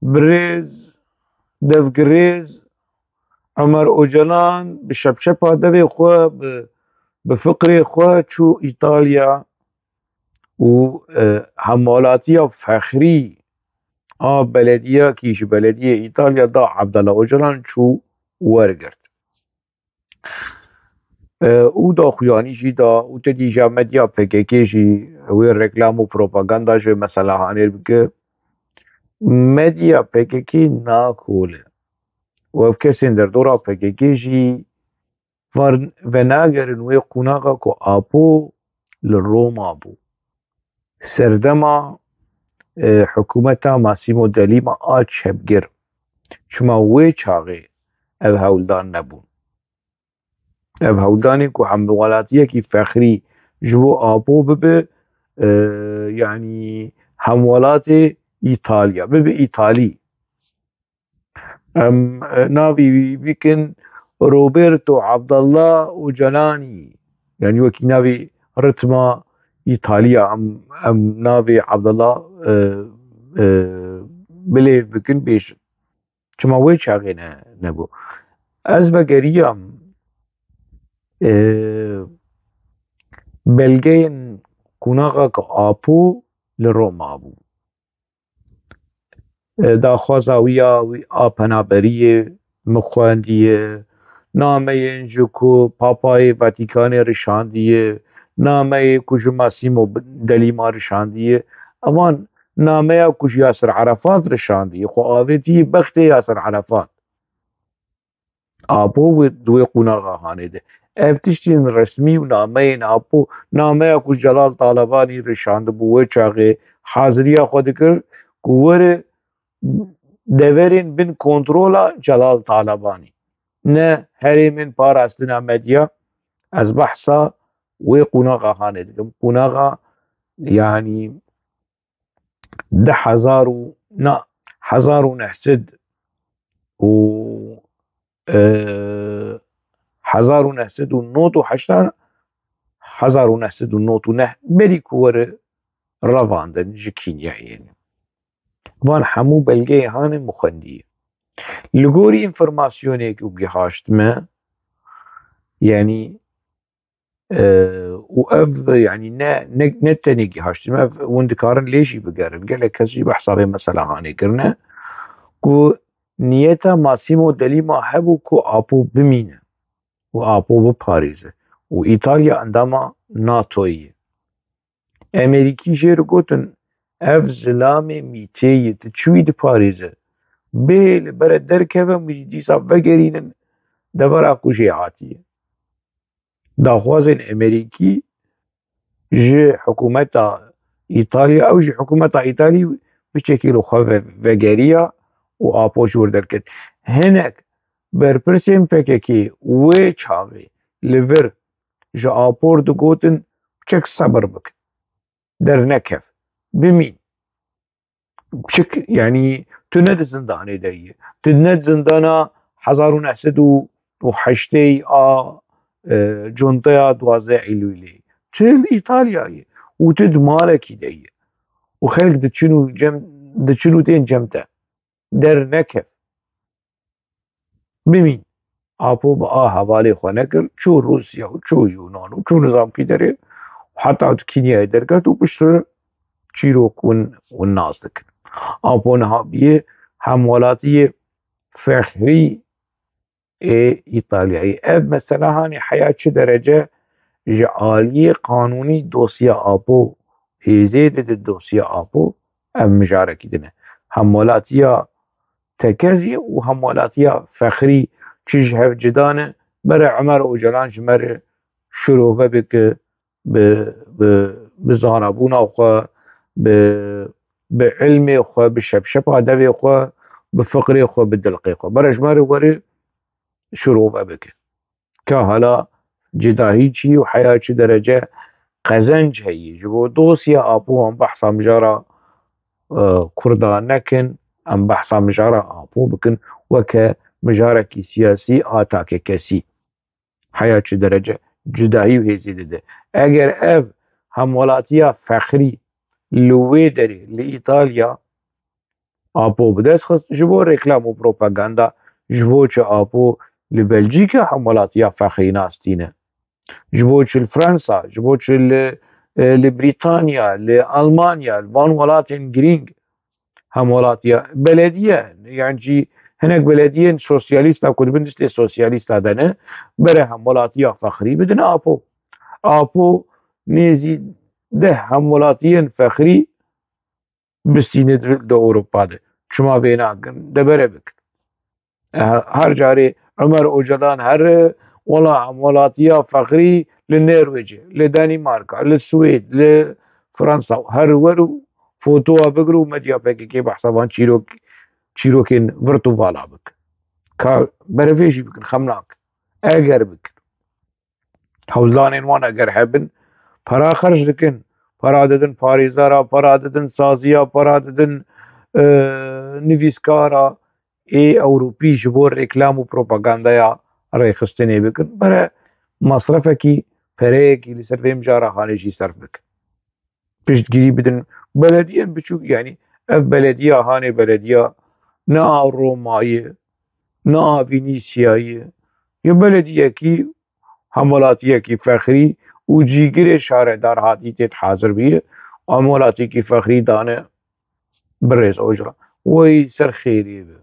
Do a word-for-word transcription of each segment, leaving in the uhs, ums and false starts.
Birêz, devgirêz Omer Ocalan bi şepşepa devê xwe, bi, bi fikrê xwe çû Îtalya û, e, hemwelatiya fexrî a belediyekî ji belediyê Îtalya da Abdullah Ocalan çû wergirt. E, û daxuyanî jî da û te dî ja medya P K K jî wê reklam û propaganda ji mesela hanêr bike. Medya P K K nakole û ev kesên derdora P K K jî var-, venagerin wê qonaxa ku Apo li Roma bû. Serdema, e, hikûmeta Massimo D'Alema a çepgir. Çima wê çaxê ev hewldan nebûn. Ev hewldanê ku hemwelatiyekî fexrî ji bo Apo bibe, e, yanî hemwelatê Îtalya, bibe Îtalî. Em, e, navê wî bikin Roberto Abdallah Ocalanî. Yanî wekî navê ritma Îtalya. Em, em navê Abdallah, e, e, bilêv bikin bêjin. Çima wê çaxê ne, nebû? Ez vegeriyam, e, belgeyên qonaxa ku Apo li Roma bû. E, daxwaza wî ya wî a penaberiyê min xwendiye, nameyên ji ku Papayê Vatikanê rişandiye, nameyê ku ji Massimo D'Alema rişandiye, evan nameya ku ji Yasir Arafat rişandiye, xwe avêtiye bextê Yasir Arafat. Apo wê, di wê qonaxa hanê de. Ev tiştên resmî û nameyên Apo, nameya ku Celal Talebanî rişandibû wê çaxê haziriya xwe dikir ku were deverên bin kontrola Celal Talebanî. Ne herêmên parastina medya, ez behsa wê qonaxa hanê dikim. Qonaxa, yanî, di hezar û, na, hezar û neh sed û, e, hezar û neh sed û nod û heşt, hezar û neh sed û nod û neh berî ku were revandin ji Kînyayê. Van hemû belgeyê hanê min xwendiye. Li gorî înformasyonê ku gihaşt me, yanî, e, û ev, yanî, ne, ne, ne tenê gihaşt me, ev hûn dikarin lê jî bigerin. Gelek kes jî behsa vê mesela hanê kirine ku niyeta Massimo D'Alema hebû ku Apo bimîne û Apo biparêze û Îtalya endama NATOyê ye. Emerîkî jê re gotin, ev zilamê mîtê ye, tu çi wî diparêze? Bê li bere derkeve, em wî dîsa vegerînin devera ku jê hatiye. Daxwazên Emerîkî ji hikûmeta Îtalya, ew jî hikûmeta Îtalî piçekî li xwe ve-, vegeriya û Apo ji wir derket. Hinek berpirsên P K K wê çaxê li vir ji Apo re digotin, piçek sebir bike. Dernekeve. Bimîn. Piçek, yanî, tu ne di zindanê de yî. Tu ne di zindana hezar û neh sed û heştê a, e, conteya duwazdeh Eylûlê. Tu li Îtalyayê û tu di malekî de yî. Û xelk diçin û cem, diçin û tên cem te. Dernekeve. Bimîn. Apo bi a hevalê xwe nekir, çû Rûsya û çû Yûnan û çû nizam kî derê, heta tu Kînyayê derket û piştre çîrok win, win nas dikin. Apo niha bûye hemwelatiyê fexrî ê Îtalyayê. Ev mesela hanê heya çi derece ji aliyê qanûnî dosya Apo, hêzê dide dosya Apo, ev mijarekî din e. Hemwelatiya tekezî û hemwelatiya fexrî çi ji hev cida ne, bere Omer Ocalan ji me re şirove bike, bi, bi, bi zanabûna xwe, bi, bi ilmê xwe, bi şepşepa devê xwe, bi fikrê xwe, bi dilqê xwe. Bere ji me re were şirove bike. Ka hala cudahî çi û heya çi derece qezenc heye. Ji bo dosya Apo em behsa mijara, e, Kurda nekin, em behsa mijara Apo bikin weke mijarekî siyasî a takekesî. Heya çi derece cudahî û hêzî dide. Eger ev hemwelatiya fexrî li wê derê, li Îtalya, Apo bi dest xist ji bo reklam û propaganda, ji bo çi Apo li Belcîka hemwelatiya fexrî nas tîne. Ji bo çi li Fransa, ji bo çi li, e, li Brîtanya, li Almanya, li van welatên girîng hemwelatiya belediye, yan jî hinek belediyên sosyalîsta ku di bin destê sosyalîsta de ne, bere hemwelatiya fexrî bidin Apo. Apo nêzî deh hemwelatiyên fexrî bistîne di, di Ewropa de. Çima vê nakin? De bere bikin. E, her carê Ömer Ocalan here, wela hemwelatiya fexrî li Norwêcê, li Danîmarka, li Swêd, li Fransa, her wer û fotoya bigir û medya P K K behsa van çîrok, çîrokên virt û vala bik. Ka berevêjî bikin, xem nakin. Eger bikin. Hewldanên wan eger hebin, para xerc dikin. Para didin parêzara, para didin saziya, para didin, e, nivîskara. Ê Ewropî ji bo reklam û propagandaya rêxistinê bikin. Bere masrefekî, pereyekî li ser vê mijara hanê jî serf bikin. Piştgirî bidin belediyên biçûk, yanî ev belediya hanê belediya ne a Romayê, ne a Vînîsyayê, ya belediyekî hemwelatiyekî fexrî û cîgirê şaredar hatî têt hazir bûye, hemwelatiyekî fexrî dane birêz Ocalan. Wey ser xêrê be.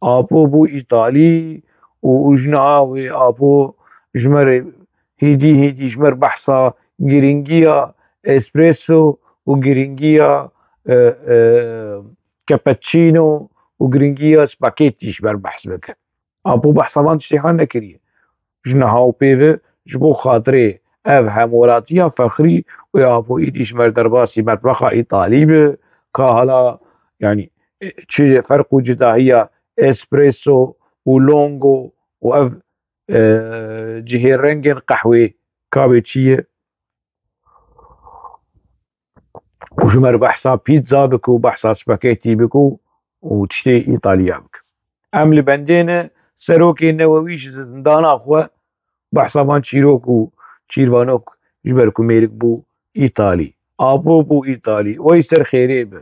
Apo bû Îtalî û, û ji niha wê Apo ji me re hêdî hêdî ji me re behsa girîngiya espresso û girîngiya, e, e, cappuccino û girîngiya spaghetti ji me re behs bike. Apo behsa van tiştê han nekiriye. Ji niha û pê ve ji bo xatirê ev hemwelatiya fexrî û ya Apo êdî ji me re derbasî metbexa Îtalî be, ka hala, yanî, e, çi ferq û cidahiya espresso û longo û ev, e, cihê rengên qehwê ka wê çi ye? Û ji me re behsa pîtza bike û behsa spaghetti bike û, û tiştê Îtaliya bike. Em li bendê ne serokê newewî ji zindana xwe behsa van çîrok û çîrvanok ji ber ku mêrik bû Îtalî. Apo bû Îtalî. Wey ser xêrê be.